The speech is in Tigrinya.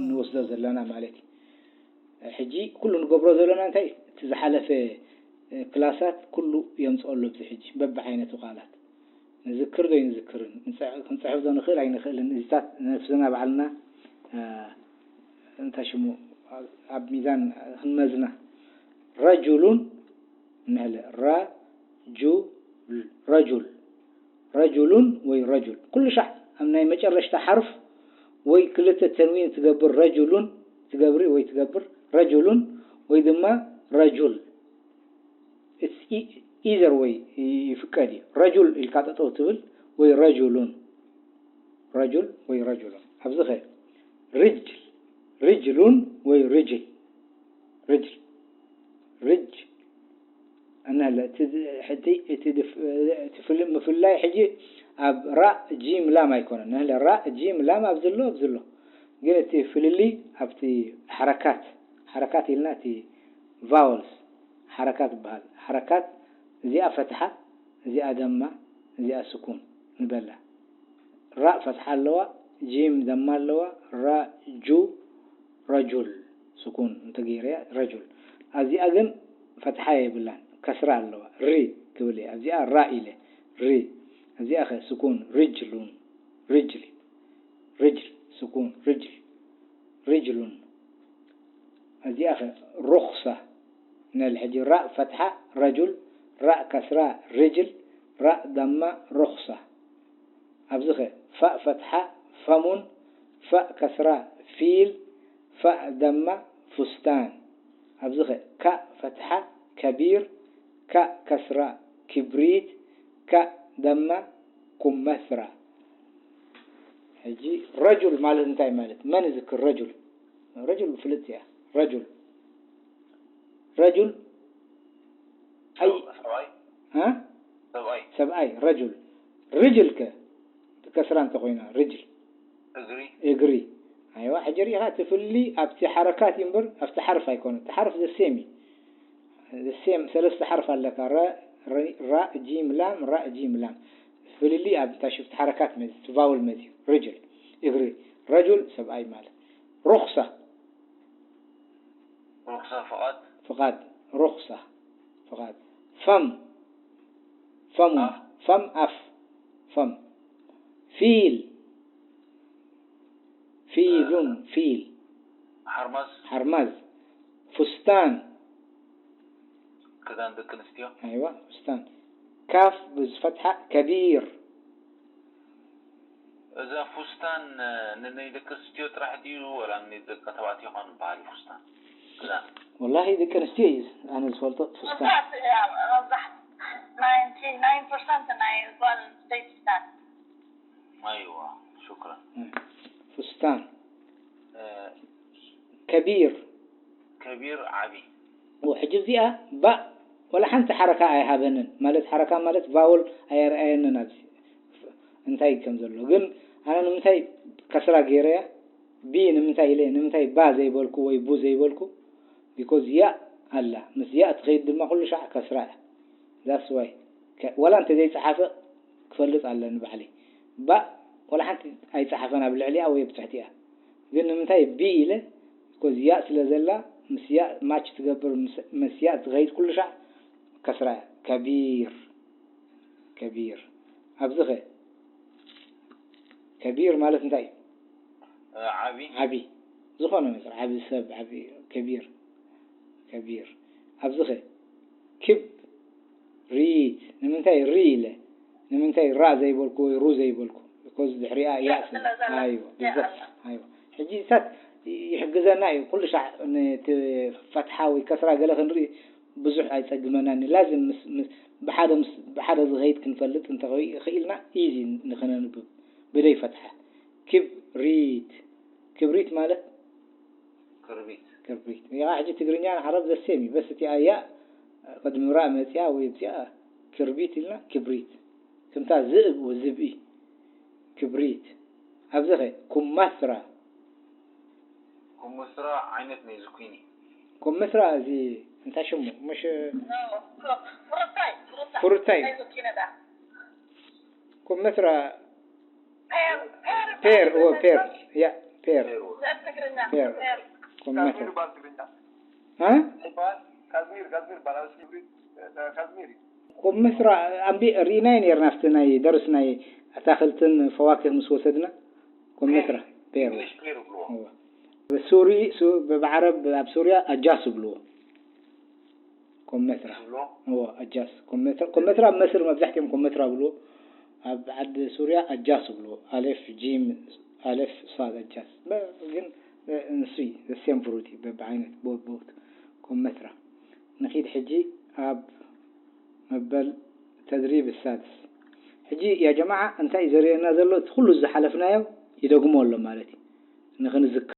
ንወስዶ ዘለና ማለት እዩ። ሕጂ ኩሉ ንገብሮ ዘለና እንታይ እቲ ዝሓለፈ ክላሳት ኩሉ የምፅኦ ኣሎ። ኣብዚ ሕጂ በብዓይነቱ ቃላት ንዝክር ዶ ይንዝክርን ክንፅሕፍ ዶ ንኽእል ኣይንኽእልን እዚታት ነፍስና ባዕልና እንታይ ሽሙ ኣብ ሚዛን ክንመዝና። ረጁሉን ንሕለ ረጁል ረጁል ረጁሉን ወይ ረጁል ኩሉ ሻዕ ኣብ ናይ መጨረሽታ ሓርፍ ወይ ክልተ ተንዊን ትገብር ረጁሉን ትገብሪ ወይ ትገብር ረጁሉን ወይ ድማ ረጁል ኢዘር ወይ ይፍቀድ እዩ። ረጁል ኢልካ ጠጠው ትብል ወይ ረጁሉን ረጁል ወይ ረጁሉን ኣብዚ ኸ ርጅል ርጅሉን ወይ ርጅል ርጅል ርጅ ኣናለ እቲ ምፍላይ ሕጂ ኣብ ራእ ጂም ላም ኣይኮነን። ንህለ ራእ ጂም ላም ኣብዚ ኣሎ ኣብዚ ኣሎ ግን እቲ ፍልልይ ኣብቲ ሓረካት ሓረካት ኢልና እቲ ቫወልስ ሓረካት ይበሃል። ሓረካት እዚኣ ፈትሓ እዚኣ ደማ እዚኣ ስኩን ንበላ። ራእ ፈትሓ ኣለዋ፣ ጂም ደማ ኣለዋ፣ ራ ጁ ረጁል ስኩን እንተገይረያ ረጁል። ኣብዚኣ ግን ፈትሓ የብላን፣ ከስራ ኣለዋ። ሪ ክብል እየ። ኣብዚኣ ራ ኢለ ሪ። ኣብዚኣ ኸ ስኩን ርጅሉን ርጅል ርጅል ስኩን ርጅል ርጅሉን። ኣብዚኣ ኸ ሩኽሳ ነል ሕጂ ራእ ፈትሓ ረጁል ራእ ከስራ ርጅል ራእ ደማ ሩኽሳ። ኣብዚ ኸ ፋእ ፈትሓ ፈሙን ፋእ ከስራ ፊል ፋእ ደማ ፉስታን። ኣብዚ ኸ ካእ ፈትሓ ከቢር ካእ ከስራ ክብሪት ካእ ደማ ኩመስራ። ሕጂ ረጁል ማለት እንታይ ማለት? መን ይዝክር ረጁል? ረጁል ፍልጥ እያ። ረጁል ረጁል ኣይ ሰብኣይ እ ሰብኣይ ሰብኣይ ረጁል ርጅል ከ ከስራ እንተኮይና ርጅል እግሪ እግሪ ኣይዋ ሕጂ ሪኢኻ እቲ ፍሊ ኣብቲ ሓረካት እዩ እምበር ኣብቲ ሓርፍ ኣይኮነ እቲ ሓርፍ ዘሴም እዩ ዘሴም ሰለስተ ሓርፍ ኣለካ ረ ራ ጂም ላም ራ ጂም ላም ፍልሊ ኣብ እንታይ ሽፍቲ ሓረካት መዚ እቲ ቫውል መዚ ርጅል እግሪ ረጁል ሰብኣይ ማለት ሩኽሳ ሩኽሳ ፍቓድ ፍቓድ ሩኽሳ ፍቓድ ፈም ፈሙ ፈም ኣፍ ፈም ፊል ፊሉን ፊል ሓርማዝ ሓርማዝ ፉስታን ክዳን ደቂ ኣንስትዮ ኣይዋ ፉስታን ካፍ ብዝፈትሓ ከቢር እዛ ፉስታን ንናይ ደቂ ኣንስትዮ ጥራሕ ድዩ ወላ ንናይ ደቂ ተባዕትዮ ኾን በሃል ፉስታን ክዳን ወላሂ ደቂ ኣንስትዮ እዩ ኣነ ዝፈልጦ ፉስታን መብዛሕትኡ መብዛሕትኡ ናይንቲ ናይን ፐርሰንት ናይ ጓል ኣንስተይቲ ክዳን ኣይዋ ሹክራን ፉስታን ከቢር ከቢር ዓቢ ሕጂ እዚኣ ባእ ወላ ሓንቲ ሓረካ ኣይሃበንን ማለት ሓረካ ማለት ቫውል ኣየርኣየንን ኣብዚ እንታይ ከም ዘሎ ግን ኣነ ንምንታይ ከስራ ገይረያ ቢ ንምንታይ ኢለ ንምንታይ ባ ዘይበልኩ ወይ ቡ ዘይበልኩ because ያእ ኣላ ምስ ያእ ትኸይድ ድማ ኩሉ ሻዕ ከስራ እያ that's why ወላ እንተ ዘይፀሓፈ ክፈልጥ ኣለኒ ባዕለይ ባእ ወላ ሓንቲ ኣይፀሓፈን ኣብ ልዕሊኣ ወይ ኣብ ትሕቲኣ ግን ንምንታይ ቢ ኢለ because ያእ ስለ ዘላ ምስ ያእ ማች ትገብር ምስ ያእ ትኸይድ ኩሉ ሻዕ ከስራ እያ ከቢር ከቢር ኣብዚ ኸ ከቢር ማለት እንታይ እዩ ዓቢ ዓቢ ዝኾነ ነገር ዓቢ ሰብ ዓቢ ከቢር ከቢር ኣብዚ ኸ ክብ ሪት ንምንታይ ሪ ኢለ ንምንታይ ራ ዘይበልኩ ወይ ሩ ዘይበልኩ because ድሕሪኣ ያእ ስለ ኣይዎ ብዛት ኣይዎ ሕጂ እሳት ይሕግዘና እዩ ኩሉ ሻዕ ነቲ ፈትሓ ወይ ከስራ ገለ ክንርኢ ብዙሕ ኣይጸግመናን እዩ ላዝም ምስ ምስ ብሓደ ምስ ብሓደ ዝኸይድ ክንፈልጥ እንተኽኢልና ኢዚ ንኽነንብብ ብደይ ፈትሓ ክብሪት ክብሪት ማለት ክርቢት ክርቢት ያ ሕጂ ትግርኛ ዓረብ ዘሴም እዩ በስ እቲ ኣያ ቅድሚ ራ መጽያ ወይ እዚኣ ክርቢት ኢልና ክብሪት ከምታ ዝእግ ዝብኢ ክብሪት ኣብዚ ኸ ኩማስራ ኩምስራ ዓይነት ናይ ዝኩኒ ኩምስራ እዚ እንታይ ሽሙ ምሽ ፍሩታይ ፍሩታይ ናይ ዙኪኒ ዳ ኩምስራ ፔር ፔር ኦ ፔር ያ ፔር ፔሩ ፔር ካዝሚር ኮመትራ ይባል ትግርኛ እ ይባል ካዝሚር ካዝሚር ይባል ኣብ ስግሪ ካዝሚር እዩ። ኮመትራ ኣንቢ ርኢናዮ ነርና ኣብቲ ናይ ደርስ ናይ ኣታክልትን ፈዋክህ ምስ ወሰድና ኮመትራ ፔሩ እንግሊሽ ፔሩ ብልዎ። እወ። ብሱሪ ሱ- ብዓረብ ኣብ ሱርያ ኣጃስ ይብልዎ። ኮመትራ ብሎ እዎ ኣጃስ ኮመትራ ኮመትራ ኣብ መስር መብዛሕትኦም ኮመትራ ብልዎ። ኣብ ዓዲ ሱርያ ኣጃስ ይብልዎ። ኣሌፍ ጂም ኣሌፍ ሳድ ኣጃስ በ- ግን ንሱ the same fruit እዩ በብዓይነት ቦት ቦት ኮመትራ። ንኺድ ሕጂ ኣብ መበል ተድሪብ ሳድስ። ሕጂ ያ ጀማዓ እንታይ እዩ ዘርእየና ዘሎ? እቲ ኩሉ ዝሓለፍናዮ ይደግሞ ኣሎ ማለት እዩ። ንኽንዝክር